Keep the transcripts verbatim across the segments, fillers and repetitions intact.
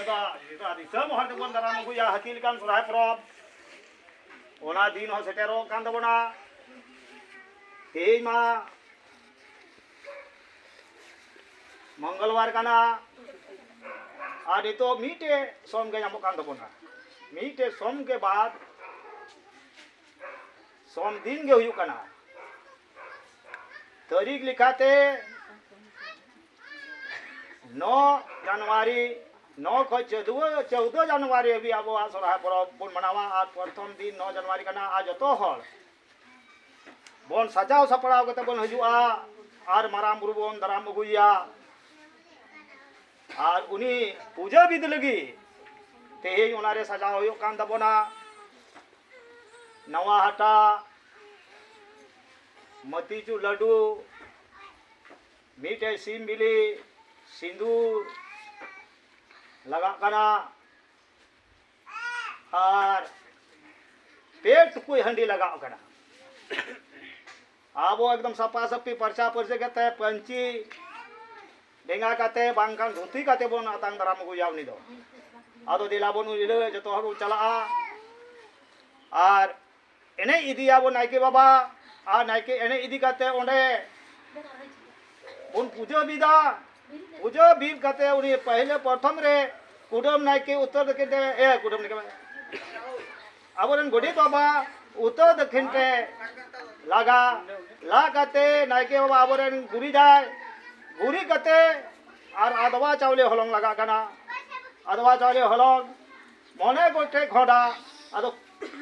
ᱜᱚᱴᱟ ᱫᱤᱥᱚᱢ ᱦᱚᱲ ᱛᱮᱵᱚᱱ ᱫᱟᱨᱟᱢ ᱟᱹᱜᱩᱭᱟ ᱦᱟᱹᱛᱤ ᱞᱮᱠᱟᱱ ᱥᱚᱨᱦᱟᱭ ᱯᱚᱨᱚᱵᱽ᱾ ᱚᱱᱟ ᱫᱤᱱ ᱦᱚᱸ ᱥᱮᱴᱮᱨᱚᱜ ᱠᱟᱱ ᱛᱟᱵᱚᱱᱟ᱾ ᱛᱮᱦᱮᱧ ᱢᱟ ᱢᱚᱝᱜᱚᱞᱵᱟᱨ ᱠᱟᱱᱟ, ᱟᱨ ᱱᱤᱛᱚᱜ ᱢᱤᱫᱴᱮᱡ ᱥᱚᱢ ᱜᱮ ᱧᱟᱢᱚᱜ ᱠᱟᱱ ᱛᱟᱵᱚᱱᱟ᱾ ᱢᱤᱫᱴᱮᱡ ᱥᱚᱢ ᱜᱮ ᱵᱟᱫ ᱥᱚᱢ ᱫᱤᱱ ᱜᱮ ᱦᱩᱭᱩᱜ ᱠᱟᱱᱟ᱾ ᱛᱟᱹᱨᱤᱠᱷ ᱞᱮᱠᱟᱛᱮ ᱱᱚ ᱡᱟᱱᱩᱣᱟᱨᱤ, ᱱᱚ ᱠᱷᱚᱱ ᱪᱳᱫᱽᱫᱳ, ᱪᱳᱫᱽᱫᱳ ᱡᱟᱱᱩᱣᱟᱨᱤ ᱦᱟᱹᱵᱤᱡ ᱟᱵᱚᱣᱟᱜ ᱥᱚᱨᱦᱟᱭ ᱯᱚᱨᱚᱵᱽ ᱵᱚᱱ ᱢᱟᱱᱟᱣᱟ᱾ ᱟᱨ ᱯᱨᱚᱛᱷᱚᱢ ᱫᱤᱱ ᱱᱚ ᱡᱟᱱᱩᱣᱟᱨᱤ ᱠᱟᱱᱟ᱾ ᱟᱨ ᱡᱚᱛᱚ ᱦᱚᱲ ᱵᱚᱱ ᱥᱟᱡᱟᱣ ᱥᱟᱯᱲᱟᱣ ᱠᱟᱛᱮ ᱵᱚᱱ ᱦᱤᱡᱩᱜᱼᱟ ᱟᱨ ᱢᱟᱨᱟᱝ ᱵᱩᱨᱩ ᱵᱚᱱ ᱫᱟᱨᱟᱢ ᱟᱹᱜᱩᱭᱮᱭᱟ᱾ ᱟᱨ ᱩᱱᱤ ᱯᱩᱡᱟᱹ ᱵᱤᱫ ᱞᱟᱹᱜᱤᱫ ᱛᱮᱦᱮᱧ ᱚᱱᱟᱨᱮ ᱥᱟᱡᱟᱣ ᱦᱩᱭᱩᱜ ᱠᱟᱱ ᱛᱟᱵᱚᱱᱟ᱾ ᱱᱟᱣᱟ ᱦᱟᱴᱟᱜ, ᱢᱟᱹᱛᱤᱪᱩ ᱞᱟᱹᱰᱩ, ᱢᱤᱫᱴᱮᱡ ᱥᱤᱢ ᱵᱤᱞᱤ, ᱥᱤᱸᱫᱩᱨ ᱞᱟᱜᱟᱜ ᱠᱟᱱᱟ, ᱟᱨ ᱯᱮ ᱴᱩᱠᱩᱡ ᱦᱟᱺᱰᱤ ᱞᱟᱜᱟᱣ ᱠᱟᱱᱟ᱾ ᱟᱵᱚ ᱮᱠᱫᱚᱢ ᱥᱟᱯᱷᱟ ᱥᱟᱹᱯᱷᱤ ᱯᱷᱟᱨᱪᱟ ᱯᱷᱟᱹᱨᱪᱤ ᱠᱟᱛᱮ, ᱯᱟᱹᱧᱪᱤ ᱰᱮᱸᱜᱟ ᱠᱟᱛᱮ ᱵᱟᱝᱠᱷᱟᱱ ᱫᱷᱩᱛᱤ ᱠᱟᱛᱮ ᱵᱚᱱ ᱟᱛᱟᱝ ᱫᱟᱨᱟᱢ ᱟᱹᱜᱩᱭᱟ ᱩᱱᱤ ᱫᱚ᱾ ᱟᱫᱚ ᱫᱮᱞᱟ ᱵᱚᱱ ᱩᱱ ᱦᱤᱞᱳᱜ ᱡᱚᱛᱚ ᱦᱚᱲ ᱵᱚᱱ ᱪᱟᱞᱟᱜᱼᱟ᱾ ᱟᱨ ᱮᱱᱮᱡ ᱤᱫᱤᱭᱟᱵᱚᱱ ᱱᱟᱭᱠᱮ ᱵᱟᱵᱟ, ᱟᱨ ᱱᱟᱭᱠᱮ ᱮᱱᱮᱡ ᱤᱫᱤ ᱠᱟᱛᱮ ᱚᱸᱰᱮ ᱵᱚᱱ ᱯᱩᱡᱟᱹ ᱵᱤᱫᱟ᱾ ᱯᱩᱡᱟᱹ ᱵᱤᱫ ᱠᱟᱛᱮ ᱩᱱᱤ ᱯᱟᱹᱦᱤᱞᱮ ᱯᱨᱚᱛᱷᱚᱢ ᱨᱮ ᱠᱩᱰᱟᱹᱢ ᱱᱟᱭᱠᱮ ᱩᱛᱛᱚᱨ ᱫᱚᱠᱷᱤᱱ ᱛᱮ, ᱮ, ᱠᱩᱰᱟᱹᱢ ᱱᱟᱭᱠᱮ, ᱟᱵᱚᱨᱮᱱ ᱜᱚᱰᱮᱛ ᱵᱟᱵᱟ ᱩᱛᱛᱚᱨ ᱫᱚᱠᱷᱤᱱ ᱛᱮ ᱞᱟᱜᱟ, ᱞᱟ ᱠᱟᱛᱮ ᱱᱟᱭᱠᱮ ᱵᱟᱵᱟ ᱟᱵᱚᱨᱮᱱ ᱜᱩᱨᱤᱡᱟᱭ, ᱜᱩᱨᱤᱡ ᱠᱟᱛᱮ ᱟᱨ ᱟᱫᱣᱟ ᱪᱟᱣᱞᱮ ᱦᱚᱞᱚᱝ ᱞᱟᱜᱟᱜ ᱠᱟᱱᱟ᱾ ᱟᱫᱣᱟ ᱪᱟᱣᱞᱮ ᱦᱚᱞᱚᱝ ᱢᱚᱬᱮ ᱜᱚᱴᱮᱡ ᱠᱷᱚᱸᱰᱟ, ᱟᱫᱚ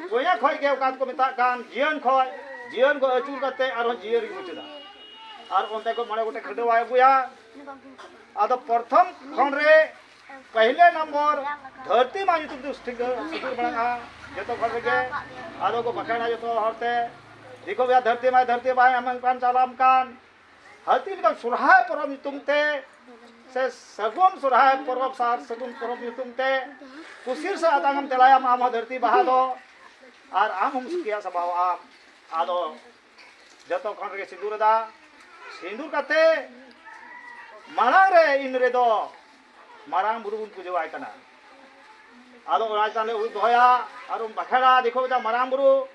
ᱠᱚᱭᱮ ᱠᱷᱚᱡ ᱜᱮ ᱚᱠᱟ ᱫᱚᱠᱚ ᱢᱮᱛᱟᱜ ᱠᱟᱱ ᱡᱤᱭᱚᱱ ᱠᱷᱚᱡ, ᱡᱤᱭᱚᱱ ᱠᱷᱚᱡ ᱟᱹᱪᱩᱨ ᱠᱟᱛᱮ ᱟᱨᱦᱚᱸ ᱡᱤᱭᱚᱱ ᱜᱮ ᱢᱩᱪᱟᱹᱫᱟ᱾ ᱟᱨ ᱚᱱᱛᱮ ᱠᱷᱚᱡ ᱢᱚᱬᱮ ᱜᱚᱴᱮᱡ ᱠᱷᱟᱹᱰᱣᱟᱭ ᱟᱹᱜᱩᱭᱟ᱾ ᱟᱫᱚ ᱯᱨᱚᱛᱷᱚᱢ ᱠᱷᱚᱸᱰ ᱨᱮ ᱯᱟᱹᱦᱤᱞᱮ ᱱᱚᱢᱵᱚᱨ ᱫᱷᱟᱹᱨᱛᱤ ᱢᱟ ᱧᱩᱛᱩᱢ ᱛᱮ ᱥᱤᱸᱫᱩᱨ ᱢᱟᱲᱟᱝᱟ ᱡᱚᱛᱚ ᱠᱷᱚᱸᱰ ᱨᱮᱜᱮ᱾ ᱟᱫᱚ ᱠᱚ ᱵᱟᱠᱷᱮᱲᱟ ᱡᱚᱛᱚ ᱦᱚᱲᱛᱮ, ᱫᱤᱠᱩ ᱜᱮ ᱫᱷᱟᱹᱨᱛᱤ ᱢᱟᱭ ᱫᱷᱟᱹᱨᱛᱤ ᱵᱟᱭ ᱮᱢ ᱠᱟᱱ ᱪᱟᱞᱟᱢ ᱠᱟᱱ, ᱦᱟᱹᱛᱤ ᱞᱮᱠᱟᱱ ᱥᱚᱨᱦᱟᱭ ᱯᱚᱨᱚᱵᱽ ᱧᱩᱛᱩᱢ ᱛᱮ ᱥᱮ ᱥᱟᱹᱜᱩᱱ ᱥᱚᱨᱦᱟᱭ ᱯᱚᱨᱚᱵᱽ, ᱥᱟᱨ ᱥᱟᱹᱜᱩᱱ ᱯᱚᱨᱚᱵᱽ ᱧᱩᱛᱩᱢ ᱛᱮ ᱠᱩᱥᱤ ᱨᱟᱹᱥᱠᱟᱹ ᱟᱛᱟᱝ ᱮᱢ ᱛᱮᱞᱟᱭᱟᱢ ᱟᱢ ᱦᱚᱸ ᱫᱷᱟᱹᱨᱛᱤ ᱵᱟᱦᱟ ᱫᱚ, ᱟᱨ ᱟᱢ ᱦᱚᱸᱢ ᱥᱩᱠᱷᱤᱭᱟ ᱥᱟᱵᱟᱣᱟᱜᱼᱟ᱾ ᱟᱫᱚ ᱡᱚᱛᱚ ᱠᱷᱚᱸᱰ ᱨᱮᱜᱮ ᱥᱤᱸᱫᱩᱨ ᱮᱫᱟ᱾ ᱥᱤᱸᱫᱩᱨ ᱠᱟᱛᱮ ᱢᱟᱲᱟᱝ ᱨᱮ ᱤᱱ ᱨᱮᱫᱚ ᱢᱟᱨᱟᱝ ᱵᱩᱨᱩ ᱵᱚᱱ ᱯᱩᱡᱟᱹᱣᱟᱭ ᱠᱟᱱᱟ᱾ ᱟᱫᱚ ᱚᱱᱟ ᱪᱮᱛᱟᱱ ᱨᱮ ᱩᱫᱩᱜ ᱫᱚᱦᱚᱭᱟ ᱟᱨ ᱵᱚᱱ ᱵᱟᱠᱷᱮᱲᱟ, ᱫᱮᱠᱷᱚ ᱵᱮᱴᱟ ᱢᱟᱨᱟᱝ ᱵᱩᱨᱩ,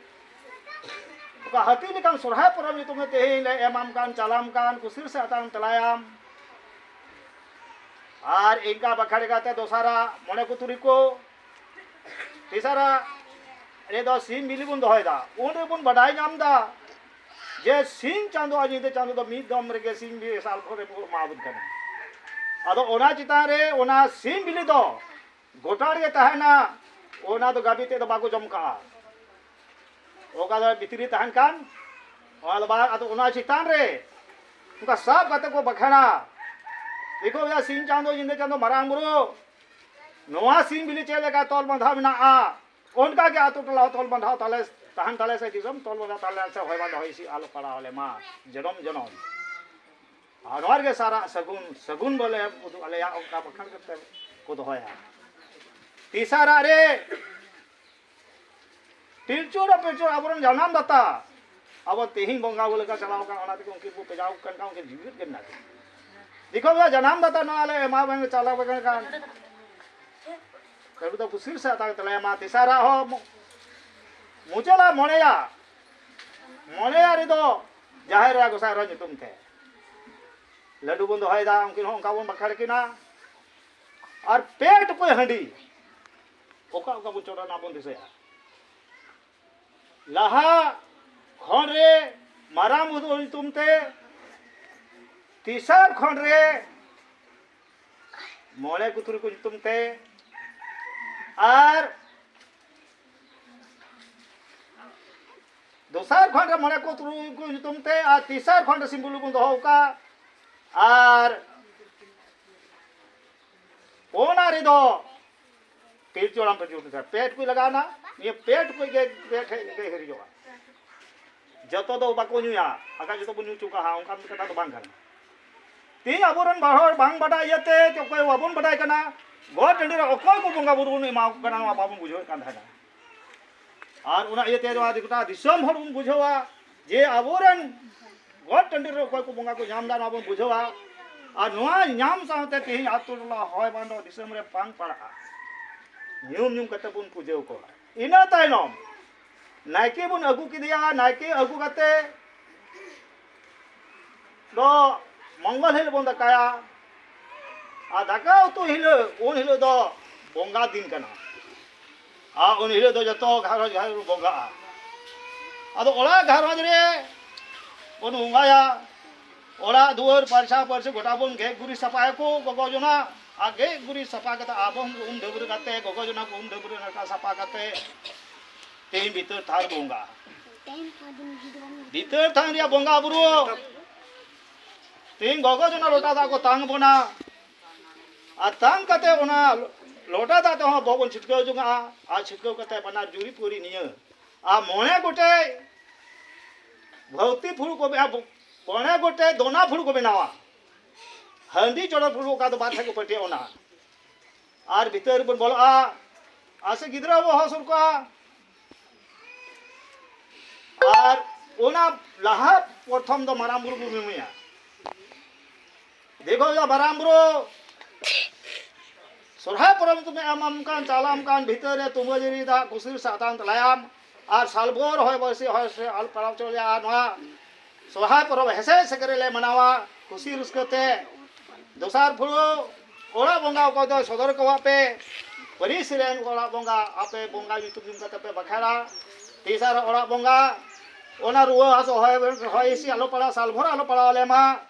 ᱚᱠᱟ ᱦᱟᱹᱛᱤ ᱞᱮᱠᱟᱱ ᱥᱚᱨᱦᱟᱭ ᱯᱚᱨᱚᱵᱽ ᱧᱩᱛᱩᱢ ᱛᱮ ᱛᱮᱦᱮᱧ ᱞᱮ ᱮᱢᱟᱢ ᱠᱟᱱ, ᱪᱟᱞᱟᱢ ᱠᱟᱱ, ᱠᱩᱥᱤ ᱨᱟᱹᱥᱠᱟᱹ ᱟᱛᱟᱝ ᱛᱮᱞᱟᱭᱟᱢ᱾ ᱟᱨ ᱤᱱᱠᱟ ᱵᱟᱠᱷᱮᱲ ᱠᱟᱛᱮ ᱫᱚᱥᱟᱨᱟᱜ ᱢᱚᱬᱮ ᱠᱚ ᱛᱩᱨᱩᱭ ᱠᱚ, ᱛᱮᱥᱟᱨᱟᱜ ᱨᱮᱫᱚ ᱥᱤᱢ ᱵᱤᱞᱤ ᱵᱚᱱ ᱫᱚᱦᱚᱭᱮᱫᱟ᱾ ᱩᱱ ᱨᱮᱵᱚᱱ ᱵᱟᱰᱟᱭ ᱧᱟᱢ ᱮᱫᱟ ᱡᱮ ᱥᱤᱧ ᱪᱟᱸᱫᱚ ᱟᱨ ᱧᱤᱫᱟᱹ ᱪᱟᱸᱫᱚ ᱫᱚ ᱢᱤᱫ ᱫᱚᱢ ᱨᱮᱜᱮ ᱥᱤᱧ ᱵᱤᱞᱤ ᱥᱟᱞ ᱵᱷᱳᱨ ᱨᱮ ᱵᱚᱱ ᱮᱢᱟᱵᱚᱱ ᱠᱟᱱᱟ᱾ ᱟᱫᱚ ᱚᱱᱟ ᱪᱮᱛᱟᱱ ᱨᱮ ᱚᱱᱟ ᱥᱤᱢ ᱵᱤᱞᱤ ᱫᱚ ᱜᱚᱴᱟ ᱨᱮᱜᱮ ᱛᱟᱦᱮᱱᱟ, ᱚᱱᱟ ᱫᱚ ᱜᱟᱵᱤ ᱛᱮᱫ ᱫᱚ ᱵᱟᱠᱚ ᱡᱚᱢ ᱠᱟᱜᱼᱟ᱾ ᱚᱠᱟ ᱫᱚ ᱵᱷᱤᱛᱨᱤ ᱨᱮ ᱛᱟᱦᱮᱱ ᱠᱟᱱ, ᱚᱱᱟ ᱫᱚ ᱵᱟᱝ᱾ ᱟᱫᱚ ᱚᱱᱟ ᱪᱮᱛᱟᱱ ᱨᱮ ᱚᱱᱠᱟ ᱥᱟᱵ ᱠᱟᱛᱮ ᱠᱚ ᱵᱟᱠᱷᱮᱲᱟ᱾ ᱫᱮᱠᱷᱚ ᱵᱮᱴᱟ ᱥᱤᱧ ᱪᱟᱸᱫᱚ, ᱧᱤᱫᱟᱹ ᱪᱟᱸᱫᱚ, ᱢᱟᱨᱟᱝ ᱵᱩᱨᱩ, ᱱᱚᱣᱟ ᱥᱤᱢ ᱵᱤᱞᱤ ᱪᱮᱫ ᱞᱮᱠᱟ ᱛᱚᱞ ᱵᱟᱸᱫᱷᱟᱣ ᱢᱮᱱᱟᱜᱼᱟ, ᱚᱱᱠᱟ ᱜᱮ ᱟᱛᱳ ᱴᱚᱞᱟ ᱦᱚᱸ ᱛᱚᱞ ᱵᱟᱸᱫᱷᱟᱣ ᱛᱟᱞᱮ ᱛᱟᱦᱮᱱ ᱛᱟᱞᱮ ᱥᱮ, ᱫᱤᱥᱚᱢ ᱛᱚᱞ ᱵᱟᱸᱫᱷᱟᱣ ᱛᱟᱞᱮ ᱥᱮ, ᱦᱚᱭ ᱵᱟᱸᱫᱷᱟᱣ ᱦᱚᱭ ᱦᱤᱸᱥᱤᱫ ᱟᱞᱚ ᱯᱟᱲᱟᱣ ᱟᱞᱮ ᱢᱟ ᱡᱚᱱᱚᱢ ᱡᱚᱱᱚᱢ᱾ ᱟᱨ ᱱᱚᱣᱟ ᱨᱮᱜᱮ ᱥᱟᱨᱟ ᱥᱟᱹᱜᱩᱱ, ᱥᱟᱹᱜᱩᱱ ᱵᱚᱞᱮ ᱩᱫᱩᱜ ᱟᱞᱮᱭᱟ, ᱚᱱᱠᱟ ᱵᱟᱠᱷᱮᱲ ᱠᱟᱛᱮ ᱠᱚ ᱫᱚᱦᱚᱭᱟ᱾ ᱛᱮᱥᱟᱨᱟᱜ ᱨᱮ ᱯᱤᱞᱪᱩ ᱦᱟᱲᱟᱢ ᱯᱤᱞᱪᱩ ᱟᱵᱚᱨᱮᱱ ᱡᱟᱱᱟᱢ ᱫᱟᱛᱟ, ᱟᱵᱚ ᱛᱮᱦᱮᱧ ᱵᱚᱸᱜᱟ ᱵᱩᱨᱩ ᱞᱮᱠᱟ ᱪᱟᱞᱟᱣ ᱟᱠᱟᱱ, ᱚᱱᱟ ᱛᱮᱜᱮ ᱩᱱᱠᱤᱱ ᱵᱚ ᱯᱮᱡᱟᱣ ᱠᱟᱱ ᱠᱷᱟᱱ ᱩᱱᱠᱤᱱ ᱡᱤᱣᱤᱫ ᱜᱮ ᱢᱮᱱᱟᱜ ᱠᱤᱱᱟ᱾ ᱫᱮᱠᱷᱚ ᱵᱮᱴᱟ ᱡᱟᱱᱟᱢ ᱫᱟᱛᱟ ᱱᱚᱣᱟ ᱞᱮ ᱮᱢᱟ ᱵᱮᱱ ᱪᱟᱞᱟᱣ ᱟᱠᱟᱱ ᱠᱷᱟᱱ, ᱟᱵᱚ ᱫᱚ ᱠᱩᱥᱤ ᱨᱟᱹᱥᱠᱟᱹ ᱟᱛᱟᱝ ᱛᱮᱞᱮ ᱮᱢᱟ᱾ ᱛᱮᱥᱟᱨᱟᱜ ᱦᱚᱸ ᱢᱩ-, ᱢᱩᱪᱟᱹᱫ ᱞᱮ ᱢᱚᱬᱮᱭᱟ᱾ ᱢᱚᱬᱮᱭᱟ ᱨᱮᱫᱚ ᱡᱟᱦᱮᱨ ᱟᱭᱳ ᱜᱚᱸᱥᱟᱭ ᱦᱟᱲᱟᱢ ᱧᱩᱛᱩᱢ ᱛᱮ ᱞᱟᱹᱰᱩ ᱵᱚᱱ ᱫᱚᱦᱚᱭᱮᱫᱟ, ᱩᱱᱠᱤᱱ ᱦᱚᱸ ᱚᱱᱠᱟ ᱵᱚᱱ ᱵᱟᱠᱷᱮᱲ ᱠᱤᱱᱟ᱾ ᱟᱨ ᱯᱮ ᱴᱩᱠᱩᱡ ᱦᱟᱺᱰᱤ ᱚᱠᱟ ᱚᱠᱟ ᱵᱚᱱ ᱪᱚᱰᱚᱨᱟ ᱚᱱᱟ ᱵᱚᱱ ᱫᱤᱥᱟᱹᱭᱟ᱾ ᱞᱟᱦᱟ ᱠᱷᱚᱸᱰ ᱨᱮ ᱢᱟᱨᱟᱝ ᱵᱩᱨᱩ ᱧᱩᱛᱩᱢ ᱛᱮ, ᱛᱮᱥᱟᱨ ᱠᱷᱚᱸᱰ ᱨᱮ ᱢᱚᱬᱮ ᱠᱚ ᱛᱩᱨᱩᱭ ᱠᱚ ᱧᱩᱛᱩᱢ ᱛᱮ, ᱟᱨ ᱫᱚᱥᱟᱨ ᱠᱷᱚᱸᱰ ᱨᱮ ᱢᱚᱬᱮ ᱠᱚ ᱛᱩᱨᱩᱭ ᱠᱚ ᱧᱩᱛᱩᱢ ᱛᱮ, ᱟᱨ ᱛᱮᱥᱟᱨ ᱠᱷᱚᱸᱰ ᱨᱮ ᱥᱤᱢ ᱵᱩᱞᱩ ᱵᱚᱱ ᱫᱚᱦᱚ ᱟᱠᱟᱫ, ᱟᱨ ᱚᱱᱟ ᱨᱮᱫᱚ ᱯᱤᱞᱪᱩ ᱦᱟᱲᱟᱢ ᱯᱤᱞᱪᱩ ᱵᱩᱰᱷᱤ ᱯᱮ ᱴᱩᱠᱩᱡ ᱞᱟᱜᱟᱣᱱᱟ, ᱱᱤᱭᱟᱹ ᱯᱮ ᱴᱩᱠᱩᱡ ᱜᱮ ᱯᱮ ᱴᱷᱮᱡ ᱜᱮ ᱦᱤᱨᱤᱡᱚᱜᱼᱟ᱾ ᱡᱚᱛᱚ ᱫᱚ ᱵᱟᱠᱚ ᱧᱩᱭᱟ, ᱵᱟᱠᱷᱟᱡ ᱡᱚᱛᱚ ᱵᱚᱱ ᱧᱩ ᱦᱚᱪᱚ ᱠᱟᱜᱼᱟ, ᱚᱱᱠᱟᱱ ᱠᱟᱛᱷᱟ ᱫᱚ ᱵᱟᱝ ᱠᱟᱱᱟ᱾ ᱛᱮᱦᱤᱧ ᱟᱵᱚᱨᱮᱱ ᱵᱟᱦᱚᱲ ᱵᱟᱝ ᱵᱟᱰᱟᱭ ᱤᱭᱟᱹᱛᱮ ᱚᱠᱚᱭ ᱵᱟᱵᱚᱱ ᱵᱟᱰᱟᱭ ᱠᱟᱱᱟ, ᱜᱚᱴ ᱴᱟᱺᱰᱤ ᱨᱮ ᱚᱠᱚᱭ ᱠᱚ ᱵᱚᱸᱜᱟ ᱵᱩᱨᱩ ᱵᱚᱱ ᱮᱢᱟ ᱠᱚ ᱠᱟᱱᱟ, ᱱᱚᱣᱟ ᱵᱟᱵᱚᱱ ᱵᱩᱡᱷᱟᱹᱣᱮᱫ ᱠᱟᱱ ᱛᱟᱦᱮᱱᱟ᱾ ᱟᱨ ᱚᱱᱟ ᱤᱭᱟᱹᱛᱮ ᱱᱚᱣᱟ ᱜᱚᱴᱟ ᱫᱤᱥᱚᱢ ᱦᱚᱲ ᱵᱚᱱ ᱵᱩᱡᱷᱟᱹᱣᱟ ᱡᱮ ᱟᱵᱚᱨᱮᱱ ᱜᱚᱴ ᱴᱟᱺᱰᱤ ᱨᱮ ᱚᱠᱚᱭ ᱠᱚ ᱵᱚᱸᱜᱟ ᱠᱚ ᱧᱟᱢ ᱮᱫᱟ, ᱱᱚᱣᱟ ᱵᱚᱱ ᱵᱩᱡᱷᱟᱹᱣᱟ᱾ ᱟᱨ ᱱᱚᱣᱟ ᱧᱟᱢ ᱥᱟᱶᱛᱮ ᱛᱮᱦᱮᱧ ᱟᱛᱳ ᱴᱚᱞᱟ ᱦᱚᱭ ᱵᱷᱟᱱᱰᱚ ᱫᱤᱥᱚᱢ ᱨᱮ ᱵᱟᱝ ᱯᱟᱲᱟᱜᱼᱟ᱾ ᱧᱩᱢ ᱧᱩᱢ ᱠᱟᱛᱮ ᱵᱚᱱ ᱯᱩᱡᱟᱹ ᱠᱚᱣᱟ᱾ ᱤᱱᱟᱹ ᱛᱟᱭᱱᱚᱢ ᱱᱟᱭᱠᱮ ᱵᱚᱱ ᱟᱹᱜᱩ ᱠᱮᱫᱮᱭᱟ᱾ ᱱᱟᱭᱠᱮ ᱟᱹᱜᱩ ᱠᱟᱛᱮ ᱫᱚ ᱢᱚᱝᱜᱚᱞ ᱦᱤᱞᱳᱜ ᱵᱚᱱ ᱫᱟᱠᱟᱭᱟ᱾ ᱟᱨ ᱫᱟᱠᱟ ᱩᱛᱩ ᱦᱤᱞᱳᱜ, ᱩᱱ ᱦᱤᱞᱳᱜ ᱫᱚ ᱵᱚᱸᱜᱟ ᱫᱤᱱ ᱠᱟᱱᱟ᱾ ᱟᱨ ᱩᱱ ᱦᱤᱞᱳᱜ ᱫᱚ ᱡᱚᱛᱚ ᱜᱷᱟᱨᱚᱸᱡᱽ ᱜᱷᱟᱨᱚᱸᱡᱽ ᱵᱚᱱ ᱵᱚᱸᱜᱟᱜᱼᱟ᱾ ᱟᱫᱚ ᱚᱲᱟᱜ ᱜᱷᱟᱨᱚᱸᱡᱽ ᱨᱮ ᱵᱚᱱ ᱵᱚᱸᱜᱟᱭᱟ᱾ ᱚᱲᱟᱜ ᱫᱩᱣᱟᱹᱨ ᱯᱟᱨᱪᱟ ᱯᱟᱹᱨᱪᱤ ᱜᱚᱴᱟ ᱵᱚᱱ ᱜᱮᱡ ᱜᱩᱨᱤᱡ ᱥᱟᱯᱷᱟᱭᱟᱠᱚ ᱜᱚᱜᱚ ᱡᱚᱱᱟ᱾ ᱟᱨ ᱜᱮᱡ ᱜᱩᱨᱤᱡ ᱥᱟᱯᱷᱟ ᱠᱟᱛᱮ ᱟᱵᱚ ᱦᱚᱸ ᱩᱢ ᱰᱟᱹᱵᱽᱨᱟᱹ ᱠᱟᱛᱮ, ᱜᱚᱜᱚ ᱡᱚᱱᱟ ᱠᱚ ᱩᱢ ᱰᱟᱹᱵᱽᱨᱟᱹ ᱱᱟᱲᱠᱟ ᱥᱟᱯᱷᱟ ᱠᱟᱛᱮ ᱛᱮᱦᱮᱧ ᱵᱷᱤᱛᱟᱹᱨ ᱛᱷᱟᱱ ᱵᱚᱸᱜᱟ᱾ ᱵᱷᱤᱛᱟᱹᱨ ᱛᱷᱟᱱ ᱨᱮᱭᱟᱜ ᱵᱚᱸᱜᱟ ᱵᱩᱨᱩ ᱛᱮᱦᱮᱧ ᱜᱚᱜᱚ ᱡᱚᱱᱟ ᱞᱚᱴᱟ ᱫᱟᱜ ᱠᱚ ᱛᱟᱝ ᱵᱚᱱᱟ᱾ ᱟᱨ ᱛᱟᱝ ᱠᱟᱛᱮ ᱚᱱᱟ ᱞᱚᱴᱟ ᱫᱟᱜ ᱛᱮᱦᱚᱸ ᱵᱚᱦᱚᱜ ᱵᱚᱱ ᱪᱷᱤᱴᱠᱟᱹᱣ ᱡᱚᱝᱟᱜᱼᱟ᱾ ᱟᱨ ᱪᱷᱤᱴᱠᱟᱹᱣ ᱠᱟᱛᱮ ᱵᱟᱱᱟᱨ ᱡᱩᱨᱤ ᱯᱩᱨᱤ ᱱᱤᱭᱟᱹ ᱟᱨ ᱢᱚᱬᱮ ᱜᱚᱴᱮᱡ ᱵᱷᱟᱹᱣᱛᱤ ᱯᱷᱩᱲᱩᱜ ᱠᱚ ᱵᱮᱱᱟᱣ, ᱢᱚᱬᱮ ᱜᱚᱴᱮᱡ ᱫᱚᱱᱟ ᱯᱷᱩᱲᱩᱜ ᱠᱚ ᱵᱮᱱᱟᱣᱟ᱾ ᱦᱟᱺᱰᱤ ᱪᱚᱰᱚᱨ ᱯᱷᱩᱲᱩᱜ ᱚᱠᱟ ᱫᱚ ᱵᱟᱨ ᱴᱷᱮᱡ ᱠᱚ ᱯᱟᱹᱴᱤᱭᱟ ᱚᱱᱟ᱾ ᱟᱨ ᱵᱷᱤᱛᱟᱹᱨ ᱨᱮᱵᱚᱱ ᱵᱚᱞᱚᱜᱼᱟ᱾ ᱟᱨ ᱥᱮ ᱜᱤᱫᱽᱨᱟᱹ ᱵᱚ ᱦᱚᱦᱚ ᱥᱩᱨ ᱠᱚᱣᱟ᱾ ᱟᱨ ᱚᱱᱟ ᱞᱟᱦᱟ ᱯᱨᱚᱛᱷᱚᱢ ᱫᱚ ᱢᱟᱨᱟᱝ ᱵᱩᱨᱩ ᱵᱚ ᱧᱩᱢᱮᱭᱟ᱾ ᱫᱮᱠᱷᱚ ᱭᱟ ᱢᱟᱨᱟᱝ ᱵᱩᱨᱩ, ᱥᱚᱨᱦᱟᱭ ᱯᱚᱨᱚᱵᱽ ᱧᱩᱛᱩᱢ ᱮᱢ ᱟᱢ ᱠᱟᱱ, ᱪᱟᱞᱟᱢ ᱠᱟᱱ ᱵᱷᱤᱛᱟᱹᱨ ᱨᱮ ᱛᱩᱢᱵᱟᱹ ᱡᱟᱹᱨᱤ ᱫᱟᱜ ᱠᱩᱥᱤᱨ ᱥᱟᱛᱟᱝ ᱛᱟᱞᱟᱭᱟᱢ᱾ ᱟᱨ ᱥᱟᱞᱵᱷᱚᱨ ᱦᱚᱭ ᱵᱟᱹᱨᱥᱤ ᱦᱚᱭ ᱥᱮ ᱟᱞ ᱯᱟᱲᱟᱣ ᱦᱚᱪᱚ ᱞᱮᱭᱟ᱾ ᱟᱨ ᱱᱚᱣᱟ ᱥᱚᱨᱦᱟᱭ ᱯᱚᱨᱚᱵᱽ ᱦᱮᱸᱥᱮᱡ ᱥᱮᱠᱮᱨ ᱞᱮ ᱢᱟᱱᱟᱣᱟ ᱠᱩᱥᱤ ᱨᱟᱹᱥᱠᱟᱹ ᱛᱮ᱾ ᱫᱚᱥᱟᱨ ᱯᱷᱩᱲᱩᱜ ᱚᱲᱟᱜ ᱵᱚᱸᱜᱟ ᱚᱠᱚᱭ ᱫᱚ ᱥᱚᱫᱚᱨ ᱠᱚᱣᱟ ᱯᱮ, ᱯᱟᱹᱨᱤᱥ ᱨᱮᱱ ᱚᱲᱟᱜ ᱵᱚᱸᱜᱟ ᱟᱯᱮ ᱵᱚᱸᱜᱟ ᱧᱩᱛᱩᱢ ᱧᱩᱢ ᱠᱟᱛᱮ ᱯᱮ ᱵᱟᱠᱷᱮᱲᱟ᱾ ᱛᱮᱥᱟᱨ ᱚᱲᱟᱜ ᱵᱚᱸᱜᱟ ᱚᱱᱟ ᱨᱩᱣᱟᱹ ᱦᱟᱹᱥᱩ ᱦᱚᱭ, ᱦᱚᱭ ᱦᱤᱸᱥᱤᱫ ᱟᱞᱚ ᱯᱟᱲᱟᱣ, ᱥᱟᱞᱵᱷᱚᱨ ᱟᱞᱚ ᱯᱟᱲᱟᱣ ᱟᱞᱮ ᱢᱟ᱾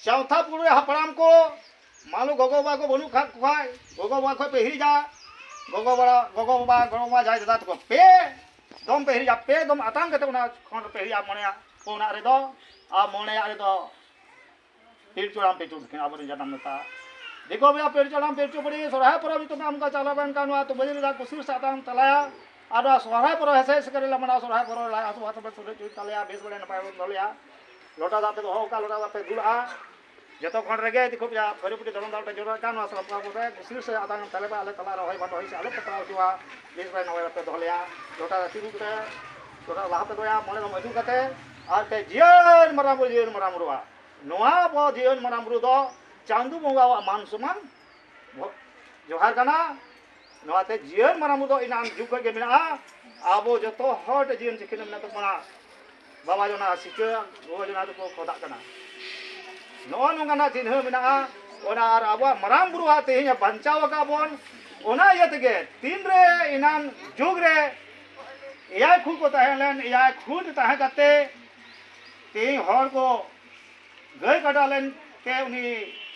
ᱪᱟᱣᱛᱷᱟ ᱯᱩᱨᱟᱹ ᱦᱟᱯᱲᱟᱢ ᱠᱚ, ᱢᱟᱱᱞᱚ ᱜᱚᱜᱚ ᱵᱟᱵᱟ ᱠᱚ ᱵᱟᱹᱱᱩᱜ ᱠᱷᱟᱡ ᱠᱚ ᱠᱷᱟᱡ, ᱜᱚᱜᱚ ᱵᱟᱵᱟ ᱠᱷᱚᱡ ᱯᱮ ᱦᱤᱨᱤᱡᱟ, ᱜᱚᱜᱚ ᱵᱟᱵᱟ, ᱜᱚᱜᱚ ᱵᱟᱵᱟ, ᱜᱚᱲᱚᱢ ᱵᱟᱵᱟ, ᱡᱟᱦᱟᱸᱭ ᱫᱟᱫᱟ ᱛᱟᱠᱚ, ᱯᱮ ᱫᱚᱢ ᱯᱮ ᱦᱤᱨᱤᱡᱟ, ᱯᱮ ᱫᱚᱢ ᱟᱛᱟᱝ ᱠᱟᱛᱮ ᱚᱱᱟ ᱠᱷᱚᱸᱰ ᱨᱮᱯᱮ ᱦᱤᱨᱤᱡᱟ, ᱢᱚᱬᱮᱭᱟᱜ ᱯᱩᱱᱟᱜ ᱨᱮᱫᱚ, ᱟᱨ ᱢᱚᱬᱮᱭᱟᱜ ᱨᱮᱫᱚ ᱯᱤᱞᱪᱩ ᱦᱟᱲᱟᱢ ᱯᱤᱞᱪᱩ ᱵᱩᱲᱦᱤ ᱟᱵᱚᱨᱮᱱ ᱡᱟᱱᱟᱢ ᱱᱮᱛᱟ᱾ ᱫᱤᱠᱩ ᱵᱚᱭᱦᱟ ᱯᱤᱞᱪᱩ ᱦᱟᱲᱟᱢ ᱯᱤᱞᱪᱩ ᱵᱩᱲᱦᱤ ᱥᱚᱨᱦᱟᱭ ᱯᱚᱨᱚᱵᱽ ᱧᱩᱛᱩᱢ ᱛᱮ ᱟᱢ ᱠᱚ ᱪᱟᱞᱟᱣ ᱞᱮᱱᱠᱷᱟᱱ ᱱᱚᱣᱟ ᱛᱩᱢᱵᱟᱹ ᱡᱟᱹᱨᱤ ᱫᱟᱜ ᱠᱩᱥᱤ ᱥᱟᱛᱟᱢ ᱛᱟᱞᱟᱭᱟ᱾ ᱟᱨ ᱱᱚᱣᱟ ᱥᱚᱨᱦᱟᱭ ᱯᱚᱨᱚᱵᱽ ᱦᱮᱸᱥᱮᱡ ᱥᱮᱠᱮᱨ ᱞᱮ ᱢᱟᱱᱟᱣᱟ, ᱥᱚᱨᱦᱟᱭ ᱯᱚᱨᱚᱵᱽ ᱞᱟᱡ ᱦᱟᱹᱥᱩ ᱦᱟᱹᱥᱩ ᱯᱮ ᱥᱩᱨ ᱦᱚᱪᱚᱭ ᱛᱟᱞᱮᱭᱟ, ᱵᱮᱥ ᱵᱟᱲᱟ ᱱᱟᱯᱟᱭ ᱵᱚᱱ ᱫᱚᱦᱚ ᱞᱮᱭᱟ᱾ ᱞᱚᱴᱟ ᱫᱟᱜ ᱯᱮ ᱫᱚᱦᱚ ᱠᱟᱜᱼᱟ, ᱞᱚᱴᱟ ᱫᱟᱜ ᱯᱮ ᱫᱩᱞᱟᱜᱼᱟ᱾ ᱡᱚᱛᱚ ᱠᱷᱚᱱ ᱨᱮᱜᱮ ᱫᱤᱠᱩ ᱯᱮᱭᱟ ᱯᱷᱟᱹᱨᱤ ᱯᱩᱴᱤ ᱫᱚᱞᱚᱝ ᱫᱟᱜ ᱯᱮ ᱡᱚᱨᱚᱭᱮᱫ ᱠᱟᱱ, ᱱᱚᱣᱟ ᱥᱚᱨᱦᱟᱭ ᱯᱚᱨᱚᱵᱽ ᱨᱮ ᱠᱩᱥᱤ ᱥᱮ ᱟᱛᱟᱝ ᱛᱟᱞᱮ ᱯᱮ, ᱟᱞᱮ ᱛᱟᱞᱟ ᱨᱮ ᱦᱚᱭ ᱵᱷᱟᱱᱰᱚ ᱦᱚᱭ ᱥᱮ ᱟᱞᱚ ᱯᱮ ᱯᱟᱲᱟᱣ ᱦᱚᱪᱚᱣᱟ, ᱵᱮᱥ ᱵᱟᱲᱟ ᱱᱟᱯᱟᱭ ᱯᱮ ᱫᱚᱦᱚ ᱞᱮᱭᱟ᱾ ᱞᱚᱴᱟ ᱫᱟᱜ ᱛᱤᱸᱜᱩ ᱠᱟᱛᱮ, ᱞᱚᱴᱟ ᱞᱟᱦᱟ ᱯᱮ ᱫᱚᱦᱚᱭᱟ, ᱢᱚᱬᱮ ᱫᱚᱢ ᱟᱹᱪᱩᱨ ᱠᱟᱛᱮ, ᱟᱨ ᱯᱮ ᱡᱤᱭᱟᱹᱲ ᱢᱟᱨᱟᱝ ᱵᱩᱨᱩ, ᱡᱤᱭᱟᱹᱲ ᱢᱟᱨᱟᱝ ᱵᱩᱨᱩᱣᱟᱜ ᱱᱚᱣᱟ ᱟᱵᱚ ᱡᱤᱭᱚᱱ ᱢᱟᱨᱟᱝ ᱵᱩᱨᱩ ᱫᱚ ᱪᱟᱸᱫᱚ ᱵᱚᱸᱜᱟᱣᱟᱜ ᱢᱟᱱ ᱥᱚᱢᱟᱱ ᱡᱚᱦᱟᱨ ᱠᱟᱱᱟ᱾ ᱱᱚᱣᱟᱛᱮ ᱡᱤᱭᱚᱱ ᱢᱟᱨᱟᱝ ᱵᱩᱨᱩ ᱫᱚ ᱮᱱᱟᱱ ᱡᱩᱜᱽ ᱠᱷᱚᱱ ᱜᱮ ᱢᱮᱱᱟᱜᱼᱟ᱾ ᱟᱵᱚ ᱡᱚᱛᱚ ᱦᱚᱲ ᱴᱷᱮᱱ ᱡᱤᱭᱚᱱ ᱪᱤᱠᱤ ᱢᱮᱱᱟᱜ ᱛᱟᱵᱚᱱᱟ᱾ ᱵᱟᱵᱟ ᱡᱚᱱᱟ ᱥᱤᱠᱟᱹ, ᱜᱚᱜᱚ ᱡᱚᱱᱟ ᱫᱚᱠᱚ ᱠᱷᱚᱫᱟᱜ ᱠᱟᱱᱟ᱾ ᱱᱚᱜᱼᱚ ᱱᱚᱝᱠᱟᱱᱟᱜ ᱪᱤᱱᱦᱟᱹ ᱢᱮᱱᱟᱜᱼᱟ᱾ ᱚᱱᱟ ᱟᱨ ᱟᱵᱚᱣᱟᱜ ᱢᱟᱨᱟᱝ ᱵᱩᱨᱩᱣᱟᱜ ᱛᱮᱦᱮᱧ ᱵᱟᱧᱪᱟᱣ ᱟᱠᱟᱫ ᱵᱚᱱ, ᱚᱱᱟ ᱤᱭᱟᱹ ᱛᱮᱜᱮ ᱛᱤᱱᱨᱮ ᱮᱱᱟᱱ ᱡᱩᱜᱽ ᱨᱮ ᱮᱭᱟᱭ ᱠᱷᱩᱫ ᱠᱚ ᱛᱟᱦᱮᱸ ᱞᱮᱱ, ᱮᱭᱟᱭ ᱠᱷᱩᱫ ᱛᱟᱦᱮᱸ ᱠᱟᱛᱮ ᱛᱮᱦᱮᱧ ᱦᱚᱲ ᱠᱚ ᱜᱟᱹᱭ ᱠᱟᱰᱟ ᱞᱮᱱ ᱛᱮ ᱩᱱᱤ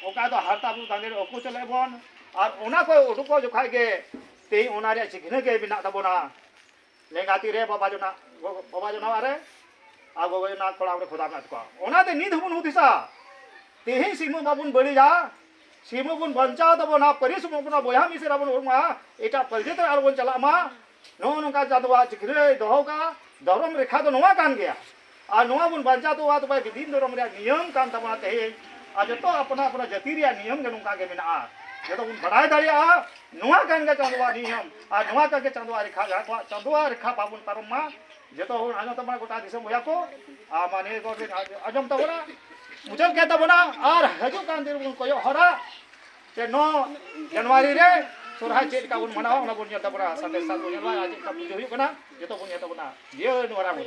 ᱚᱠᱟ ᱫᱚ ᱦᱟᱨᱛᱟ ᱵᱚᱱ ᱵᱟᱸᱫᱮ ᱨᱮ ᱩᱠᱩ ᱪᱟᱞᱟᱜ ᱵᱚᱱ, ᱟᱨ ᱚᱱᱟ ᱠᱚ ᱩᱰᱩᱠᱚᱜ ᱡᱚᱠᱷᱟᱡ ᱜᱮ ᱛᱮᱦᱮᱧ ᱚᱱᱟ ᱨᱮᱭᱟᱜ ᱪᱤᱠᱷᱱᱟᱹ ᱜᱮ ᱢᱮᱱᱟᱜ ᱛᱟᱵᱚᱱᱟ᱾ ᱞᱮᱸᱜᱟ ᱛᱤ ᱨᱮ ᱵᱟᱵᱟ ᱡᱚᱱᱟ, ᱵᱟᱵᱟ ᱡᱚᱱᱟ ᱨᱮ, ᱟᱨ ᱜᱚᱜᱚ ᱡᱚᱱᱟ ᱠᱚᱲᱟ ᱨᱮ ᱠᱷᱚᱫᱟ ᱢᱮᱱᱟᱜ ᱛᱟᱠᱚᱣᱟ᱾ ᱚᱱᱟᱛᱮ ᱱᱤᱛ ᱦᱚᱸᱵᱚᱱ ᱦᱩᱫᱤᱥᱟ, ᱛᱮᱦᱮᱧ ᱥᱤᱢᱟᱹ ᱵᱟᱵᱚᱱ ᱵᱟᱹᱲᱤᱡᱟ, ᱥᱤᱢᱟᱹ ᱵᱚᱱ ᱵᱟᱧᱪᱟᱣ ᱛᱟᱵᱚᱱᱟ, ᱯᱟᱹᱨᱤᱥ ᱵᱚᱱ ᱵᱚᱭᱦᱟ ᱢᱤᱥᱮᱨᱟ ᱵᱚᱱ ᱩᱨᱩᱢᱟ, ᱮᱴᱟᱜ ᱯᱟᱹᱨᱡᱟᱹᱛ ᱨᱮ ᱟᱞᱚᱵᱚᱱ ᱪᱟᱞᱟᱜ ᱢᱟ᱾ ᱱᱚᱜᱼᱚ ᱱᱚᱝᱠᱟ ᱪᱟᱸᱫᱳᱣᱟᱜ ᱪᱤᱠᱷᱱᱟᱹᱭ ᱫᱚᱦᱚ ᱠᱟᱜᱼᱟ᱾ ᱫᱷᱚᱨᱚᱢ ᱨᱮᱠᱷᱟ ᱫᱚ ᱱᱚᱣᱟ ᱠᱟᱱ ᱜᱮᱭᱟ᱾ ᱟᱨ ᱱᱚᱣᱟ ᱵᱚᱱ ᱵᱟᱧᱪᱟᱣ ᱛᱟᱵᱚᱱᱟ, ᱛᱚᱵᱮ ᱫᱤᱱ ᱫᱷᱚᱨᱚᱢ ᱨᱮᱭᱟᱜ ᱱᱤᱭᱚᱢ ᱠᱟᱱ ᱛᱟᱵᱚᱱᱟ ᱛᱮᱦᱮᱧ᱾ ᱟᱨ ᱡᱚᱛᱚ ᱟᱯᱱᱟ ᱟᱯᱱᱟ ᱡᱟᱹᱛᱤ ᱨᱮᱭᱟᱜ ᱱᱤᱭᱚᱢ ᱜᱮ ᱱᱚᱝᱠᱟ ᱜᱮ ᱢᱮᱱᱟᱜᱼᱟ᱾ ᱡᱚᱛᱚ ᱵᱚᱱ ᱵᱟᱲᱟᱭ ᱫᱟᱲᱮᱭᱟᱜᱼᱟ, ᱱᱚᱣᱟ ᱠᱟᱱ ᱜᱮ ᱪᱟᱸᱫᱳᱣᱟᱜ ᱱᱤᱭᱚᱢ᱾ ᱟᱨ ᱱᱚᱣᱟ ᱠᱟᱱ ᱜᱮ ᱪᱟᱸᱫᱳᱣᱟᱜ ᱨᱮᱠᱷᱟ, ᱡᱟᱦᱟᱸ ᱠᱚᱣᱟᱜ ᱪᱟᱸᱫᱳᱣᱟᱜ ᱨᱮᱠᱷᱟ ᱵᱟᱵᱚᱱ ᱯᱟᱨᱚᱢ ᱢᱟ᱾ ᱡᱚᱛᱚ ᱦᱚᱲ ᱟᱸᱡᱚᱢ ᱛᱟᱵᱚᱱᱟ, ᱜᱚᱴᱟ ᱫᱤᱥᱚᱢ ᱵᱚᱭᱦᱟ ᱠᱚ, ᱟᱨ ᱢᱟ ᱱᱤᱭᱟᱹ ᱜᱚᱰ ᱨᱮ ᱟᱸᱡᱚᱢ ᱛᱟᱵᱚᱱᱟ, ᱢᱩᱪᱟᱹᱫ ᱠᱮᱫ ᱛᱟᱵᱚᱱᱟ᱾ ᱟᱨ ᱦᱤᱡᱩᱜ ᱠᱟᱱ ᱫᱤᱱ ᱵᱚᱱ ᱠᱚᱭᱚᱜ ᱦᱚᱨᱟ ᱡᱮ ᱱᱚ ᱡᱟᱱᱩᱣᱟᱨᱤ ᱨᱮ ᱥᱚᱨᱦᱟᱭ ᱪᱮᱫ ᱞᱮᱠᱟ ᱵᱚᱱ ᱢᱟᱱᱟᱣᱟ, ᱚᱱᱟ ᱵᱚᱱ ᱧᱮᱞ ᱛᱟᱵᱚᱱᱟ᱾ ᱥᱟᱛᱮ ᱥᱟᱛ ᱵᱚᱱ ᱧᱮᱞᱟ ᱟᱨ ᱪᱮᱫ ᱞᱮᱠᱟ ᱯᱩᱡᱟᱹ ᱦᱩᱭᱩᱜ ᱠᱟᱱᱟ, ᱡᱚᱛᱚ ᱵᱚᱱ ᱧᱮᱞ ᱛᱟᱵᱚᱱᱟ᱾ ᱡᱤᱭᱟᱹᱲ ᱱᱚᱣᱟ ᱵᱚᱱ